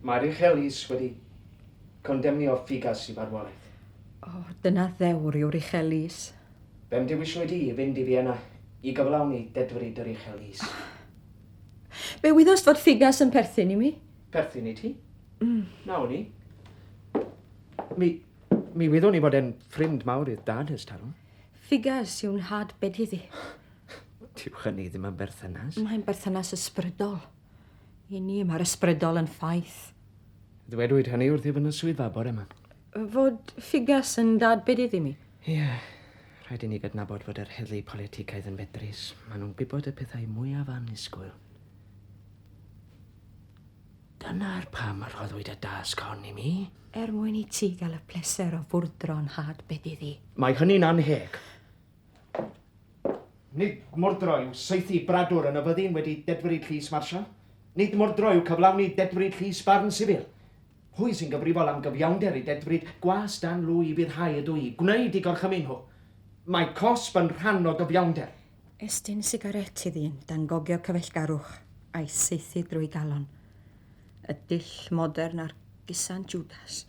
Mae'r Uchel Lys wedi condemnio Ffigas i farwolaeth. O, dyna ddewr yw'r Uchel Lys. Fe'm dewiswyd i i fynd i Fienna i gyflawni dedfryd yr Uchel Lys. Fe wyddost fod Ffigas yn perthyn i mi? Perthyn i ti? Mm. Na wn i. Mi, mi wyddwn i fod e'n ffrind mawr i'r dad ers talwm. Ffigas yw'n nhad bedydd i. Dyw hynny ddim yn berthynas. Mae'n berthynas ysbrydol. I ni, mae'r ysbrydol yn ffaith. Ddwedwyd hynny wrthyf yn y swyddfa bore yma. Fod Ffigas yn dad bedydd i mi? Ie. Rhaid i ni gydnabod fod yr heddlu politicaidd yn fedrus. Maen nhw'n gwybod y pethau mwyaf annisgwyl. Dyna'r pam y rhoddwyd y dasg hon i mi. Er mwyn i ti gael y pleser o fwrdro nhad bedydd i. Mae hynny'n annheg. Nid mwrdro yw saethu bradwr yn y fyddin wedi dedfryd llys marsial. Nid mwrdro yw cyflawni dedfryd llys barn sifil. Pwy sy'n gyfrifol am gyfiawnder i dedfryd gwas dan lw i fuddhau ydw i, gwneud i gorchymyn nhw. Mae cosb yn rhan o gyfiawnder. Estyn sigaret i ddyn dan gogio cyfeillgarwch a'i saethu drwy galon. Y dull modern ar gusan Jwdas.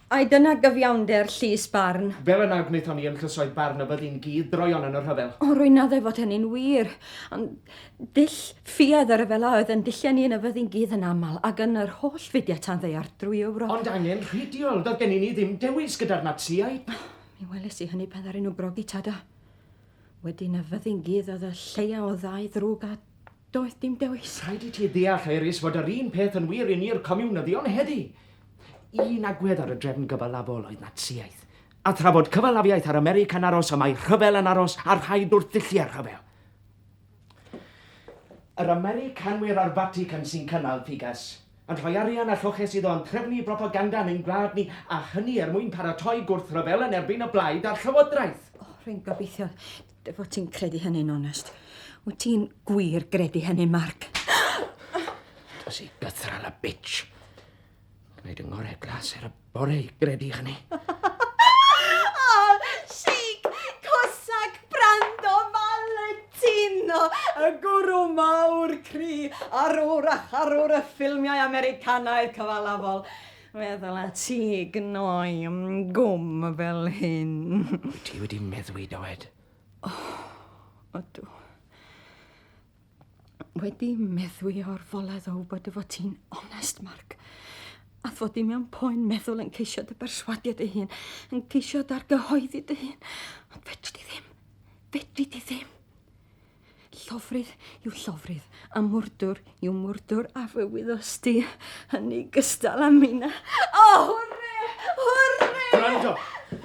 Ai dyna gyfiawnder llys barn? Fel yna gwnaethon ni yn llysoedd barn y fyddin gudd droeon yn y rhyfel. O, rwy'n adde fod hynny'n wir. Ond dull ffiaidd y rhyfela oedd yn dulliau ni yn y fyddin gudd yn aml, ac yn yr holl fudiad tan ddaear drwy Ewrop. Ond angenrheidiol, doedd gennyn ni ddim dewis gyda'r Natsïaid. Mi weles i hynny pan ddaru nhw grogi tada. Wedyn y fyddin gudd oedd y lleia o ddau ddrwg a Doedd dim dewis. Rhaid i ti ddeall, Iris, fod yr un peth yn wir i ni'r Comiwnyddion heddi. Un agwedd ar y drefn gyfalafol oedd Natsïaeth. A tra fod cyfalafiaeth ar America'n aros, y mae rhyfel yn aros, a rhaid wrth ddulliau'r rhyfel. Yr Americanwyr a'r Vatican sy'n cynnal Ffigas, yn rhoi arian a lloches iddo, yn trefnu bropaganda yn ein gwlad ni, a hynny er mwyn paratoi gwrthryfel yn erbyn y blaid a'r llywodraeth. O, rwy'n gobeithio Dy fod ti'n credu hynny'n onest. Wyt ti'n gwir gredu hynny, Mark? Dos i gythral y bitch. Gwneud yng ngorau glas er y bore i gredu hynny. oh, chic, Cossack, Brando, Valentino, y gwrw mawr cri, arwr a charwr y ffilmiau Americanaidd cyfalafol. Meddwl a ti gnoi gwm fel hyn. Wyt ti wedi meddwi, dywed? Oh, ydw. Wedi meddwi o'r foledd o wybod dy fod ti'n onest, Mark. A fod di mewn poen meddwl yn ceisio dy berswadio dy hun, yn ceisio dargyhoeddi dy hun. Ond fedri di ddim. Fedri di ddim. Llofrudd yw llofrudd, a mwrdwr yw mwrdwr, a fe wyddost di hynny gystal â minna. O, hwrre! Hwrre! Gwrando!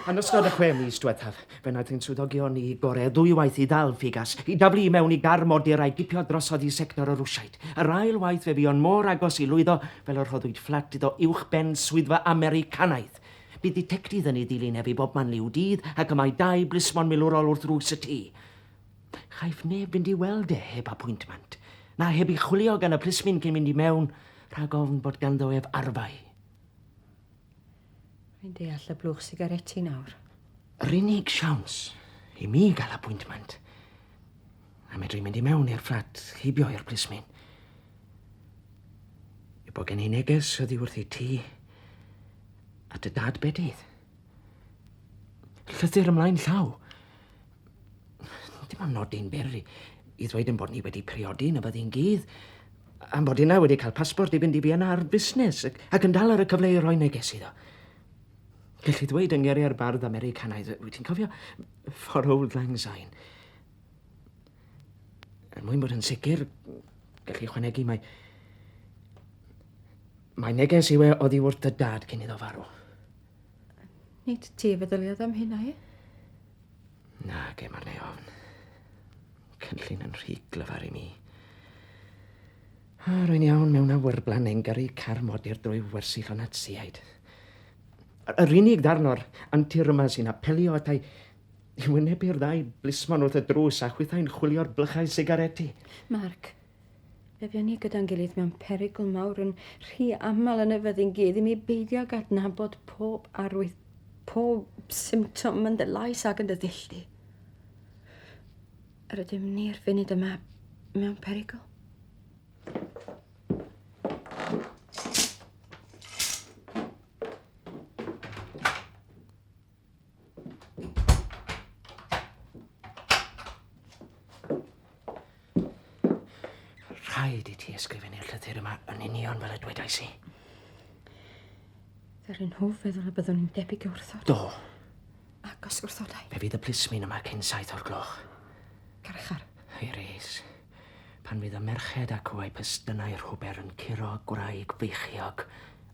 Yn ystod y chwe mis diwethaf, fe wnaeth ein swyddogion ni gorau ddwywaith i ddal Ffigas, i daflu i mewn i gar modur a'i gipio drosodd i sector y Rwsiaid. Yr ail waith fe fuon mor agos i lwyddo fel y rhoddwyd fflat iddo uwchben swyddfa Americanaidd. Bydd ditectif yn ei ddilyn ef i bobman liw dydd ac y mae dau blismon milwrol wrth ddrws y tŷ. Chaiff neb fynd i weld e heb apwyntment, na heb i chwilio gan y plismyn cyn mynd i mewn, rhag ofn bod ganddo ef arfau. Rwy'n deall y blwch sigareti nawr. Yr unig siawns i mi gael apwyntment a medru mynd i mewn i'r fflat heibio i'r plismyn yw bod gen i neges oddi wrth i ti a dy dad bedydd. Llythyr ymlaen llaw. Dim ond nodyn byr i, i ddweud yn bod ni wedi priodi yn y fyddin gudd, a'n bod inna wedi cael pasbort i fynd i Fienna ar busnes, ac, ac yn dal ar y cyfle i roi neges iddo. Gelli ddweud yng ngeiriau'r bardd Americanaidd, wyt ti'n cofio? For old lang syne. Er mwyn bod yn sicr, gelli chwanegu mae... Mae neges yw e oddi wrth dy dad cyn iddo farw. Nid ti feddyliodd am hynna, ie? Na, gem arna i ofn. Cynllun yn rhy glyfar i mi. A rwy'n iawn mewn awyrblan neu'n gyrru car modur drwy wersyll o Natsïaid. Yr unig ddarn o'r antur yma sy'n apelio ata i i wynebu'r ddau blismon wrth y drws a chwithau'n chwilio'r blychau sigareti. Mark, fe fuon ni gyda'n gilydd mewn perygl mawr yn rhy aml yn y fyddin gudd i mi beidio ag adnabod pob arwydd Pob symptom yn dy lais ac yn dy ddull di. Yr ydym ni'r funud yma mewn perygl. Rhaid i ti ysgrifennu'r llythyr yma yn union fel y dwedais i. Ddaru nhw feddwl y byddwn i'n debyg i wrthod. Do. Ac os wrthodai? Fe fydd y plismyn yma cyn 7 o'r gloch. Carchar. Iris, pan fydd y merched acw a'u pystynau rhwber yn curo gwraig feichiog,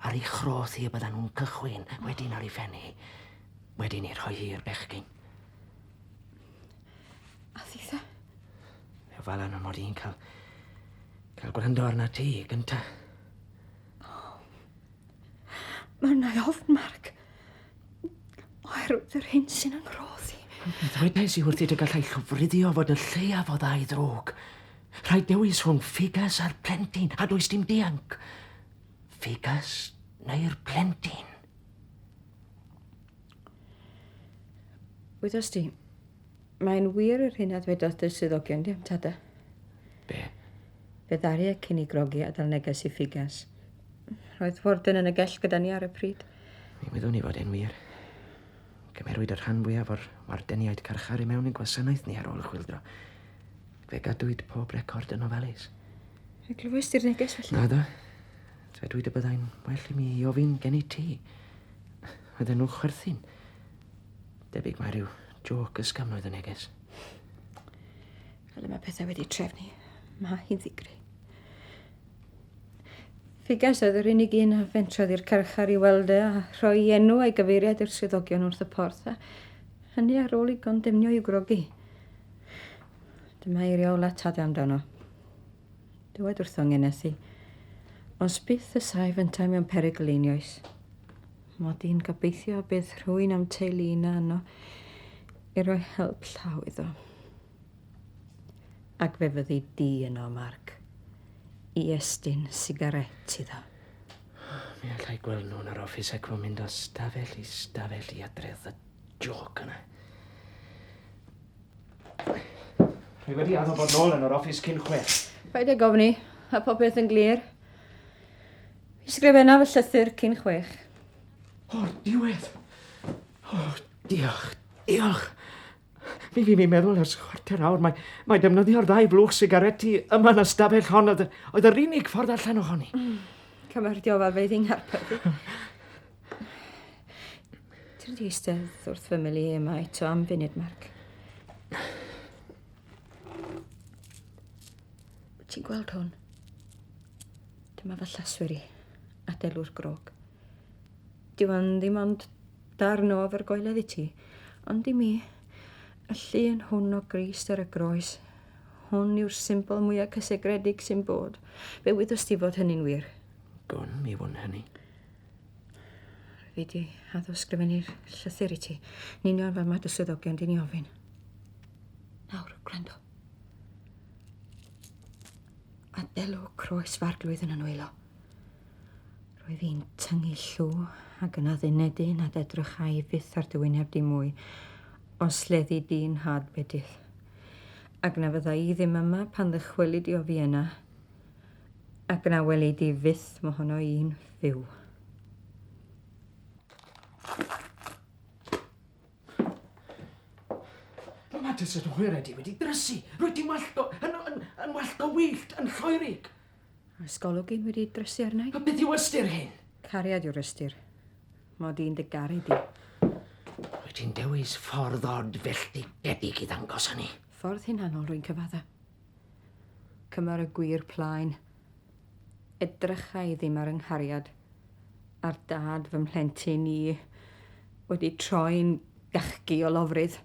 ar ei chroth hi y byddan nhw'n cychwyn, wedyn ar ei phen hi, wedyn i rhoi hi i'r bechgyn. A thitha? Fe ofalan am mod i'n cael gwrando arna ti gynta. Mae arna i ofn, Mark. Oherwydd yr hyn sy'n 'y nghroth i. Ddwedais i wrthyt y gallai llofruddio fod y lleiaf o ddau ddrwg. Rhaid dewis rhwng Ffigas a'r plentyn, a does dim dianc. Ffigas neu'r plentyn. Wyddost ti, mae'n wir yr hyn a ddwedodd dy swyddogion di am tada. Be? Fe ddaru e cyn ei grogi adael neges i Ffigas. Roedd warden yn y gell gyda ni ar y pryd. Mi wyddwn i fod e'n wir. Cymerwyd y rhan fwyaf o'r wardeniaid carchar i mewn i'n gwasanaeth ni ar ôl y chwyldro. Fe gadwyd pob record yn ofalus. Fe glywes ti'r neges felly? Naddo. Dwedwyd y byddai'n well i mi i ofyn gen i ti. Oedden nhw'n chwerthin. Debyg mae rhyw jôc ysgafn oedd y neges. Fel y mae pethau wedi trefnu, mae hi'n ddigri. Ffigas oedd yr unig un a fentrodd i'r carchar i weld e a rhoi enw a'i gyfeiriad i'r swyddogion wrth y porth, a hynny ar ôl i gondemnio i'w grogi. Dyma eiriau ola tada amdano. Dywed wrtho ngeneth i, os byth y saif yntau mewn perygl einioes. Mod i'n gobeithio bydd rhywun am teulu yna yno i roi help llaw iddo. Ac fe fyddi di yno, Mark, i estyn sigaret iddo. Mi allai gweld nhw yn yr office ac yn mynd o stafell i stafell i adrodd y jôc yna. Rwy wedi addo bod nôl yn yr office cyn 6. Paid ag ofni, a popeth yn glir. Mi sgrifennaf y llythyr cyn 6. O'r diwedd! O, diolch, diolch. Mi fi mi'n meddwl ers chwarter awr mae defnyddio'r ddau flwch sigareti yma yn y stafell hon oedd yr unig ffordd allan ohoni. Cymer diofal fe ddi'n ngharped. Ti'n di eistedd wrth fy ymyl i yma eto am funud, Mark. Ti'n gweld hwn? Dyma fy llaswyr i, a delw'r grog. Dyw o'n ddim ond darn o ofergoeledd i ti, ond i mi, y llun hwn o Grist ar y groes, hwn yw'r symbol mwyaf cysegredig sy'n bod. Fe wyddost ti fod hynny'n wir. Gwn, mi wn hynny. Fi di addo sgrifennu'r llythyr i ti. Yn union fel mae dy swyddogion di'n ei ofyn. Nawr, gwrando. A delw croes f'arglwydd yn y nwylo. Roedd hi'n tyngu llw ac yn addunedu nad edrychai fyth ar dy wyneb di mwy, os leddi di'n nhad bedydd. Ac na fydda i ddim yma pan ddychwelyd i o Fienna, ac na weli di fyth mohono i'n fyw. Mae dy synhwyrau di wedi drysu. Rwyt ti'n wallgo, yn wallgo wyllt, yn lloerig. Oes golwg un wedi drysu arna i? A beth yw ystyr hyn? Cariad yw'r ystyr. Mod i'n dy garu di. Rwyt ti'n dewis ffordd od felltigedig i ddangos hynny. Ffordd hunanol rwy'n cyfadda. Cymar y gwir plaen. Edrycha i ddim ar yng nghariad. A'r dad fy mhlentyn i wedi troi'n gachgi o lofrydd.